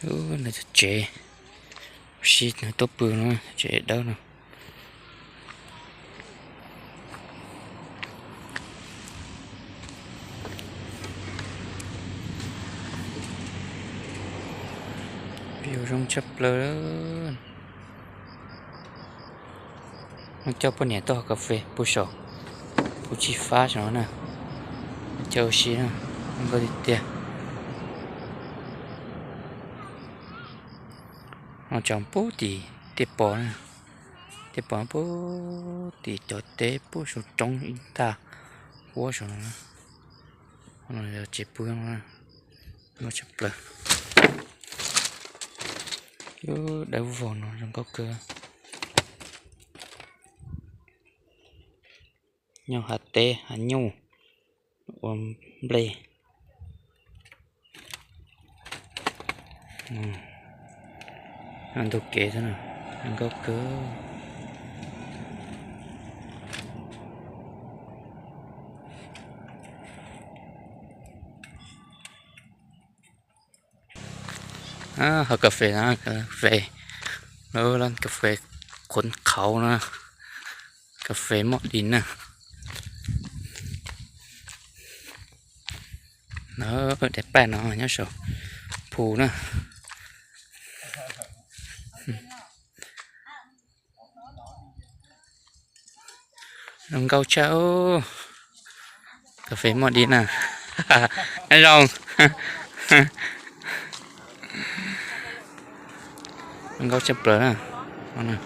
Nws tsev, sib nws tuaj pw no, tsev dawb no. Peb zoo tshaj plaws. Coj poj niam tuaj haus kas fes pub saum, pub tsib fab saum no na. Coj ua si na, zoo nkauj tiag tiag. Ho tseem pub tim tej pos na, tej pos pub tim cov teb pub saum roob ib tag huab saum no. Tsev pw no, zoo tshaj plaws. Lub dawb vog no zoo nkauj kawg. Nyob hav teb hav nyuj ua nplej. Ntug kev xwb na, zoo nkauj kawg. Haus kas fes na, kas fes, lub kas fes khuv qhauv na, kas fes moj dis na. Daim paj no nyob saum phu na. Zoo nkauj tshaj, kas fes moj dis na. Nyob zoo. Zoo nkauj tshaj plaws na.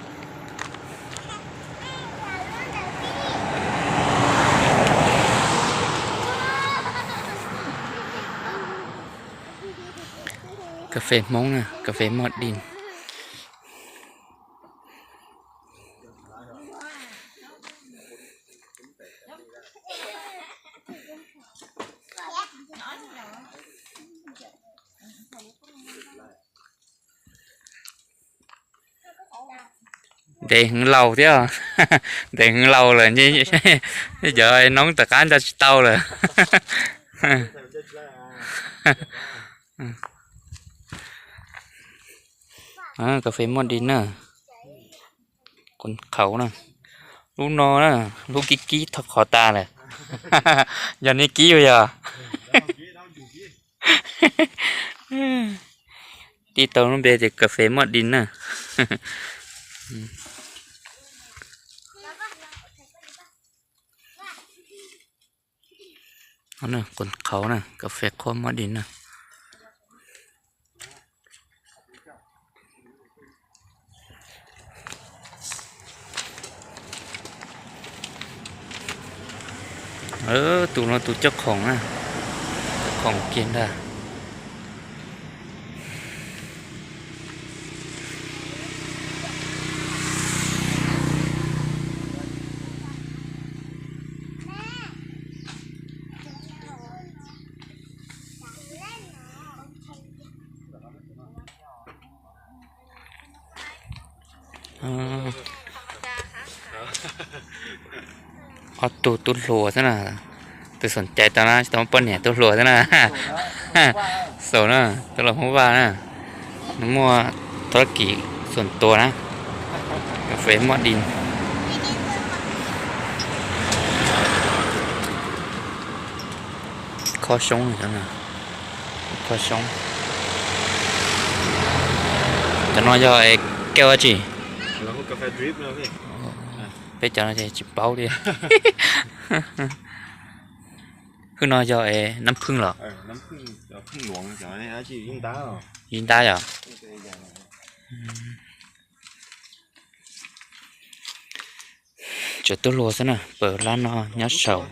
Kas fes Hmoob na, kas fes moj dis. Ntev heev laus thiab, ntev heev laus lawm, cov noob tom qab nco tsis tau lawm. Kas fes moj dis na, qhuv qhauv na. Lub no na, lub kib kib thoj qhov tas lawm. Yog nej kib ua yog. Tib tau lub npe tias kas fes moj dis na. Qhuv qhauv na, kas fes qhuav moj dis na. Tus no tus coj khoom na, coj khoom kiag ntag. Ob tug tub hluas xwb na, tus xoom cai tau na, tsis tau muaj poj niam tub hluas xwb na. Xaus na, tub hluas Hmoob Vaj na, nws muaj thab kis xoom tua na, kas fes moj dis. Khob soob, khob soob. Cov no yog kev ua tsi? Peb cov no ces tsis paub li. Hwb no yog nab phwj los? Yib ntab yog? Tsuas tub hluas xwb na, pawg lab no nyob saum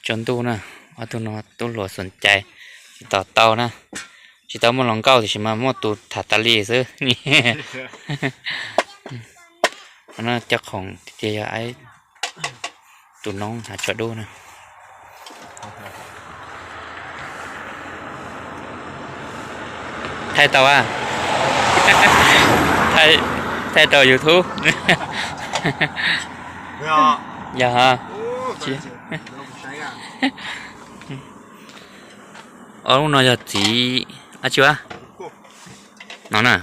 tsaus ntuj na. Ob tug no tub hluas xoom cai, tsis tau tau na, tsis tau muaj hluas nkauj tiam sis mas muaj tus tham tas li xwb. No cov khoom tiag tiag yog ib tus noob hnav tsho dub na. Thaij tau a? Thaij rau YouTube. Yog, ob lub no yog txiv dab tsi a? No na,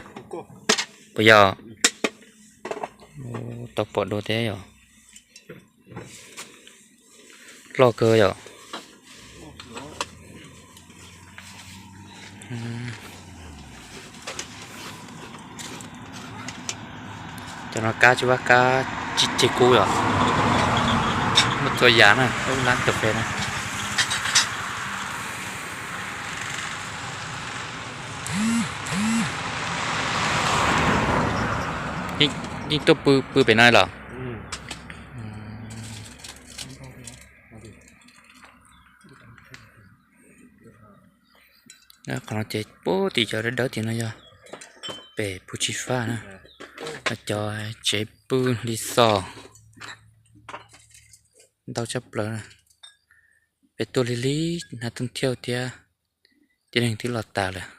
puas yog? Tau pom dua thiab yom. Loj kawg yom. Cov no kab tsis vaj kab, tsis ceg kub yom. Muaj txhua yam na, lub lab kas fes na. Yeej tuaj pw pem no los? Qhov no ces puag tim cov dawb dawb tim no yog pem Phu Tsis Faj na. Cov tsev pw li xos ntau tshaj plaws. Pem tuaj lig lig hnav tooj thiauj thiab, tib neeg twb los tas lawm.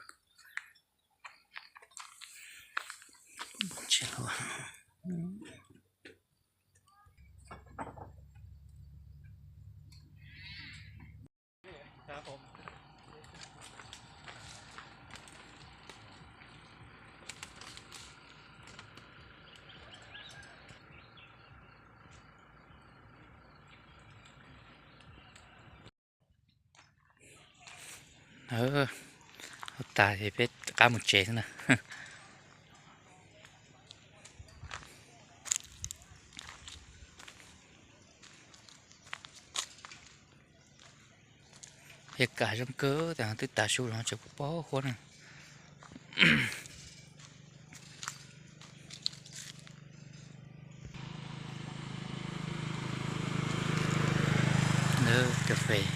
Ua tas ces peb rov qab mus tsev xwb na. Yog kam zoo kawg tas twb tas su los tseem pom huab na. Kas fes,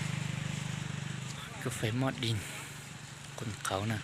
kas fes moj dis, quas qhauv na.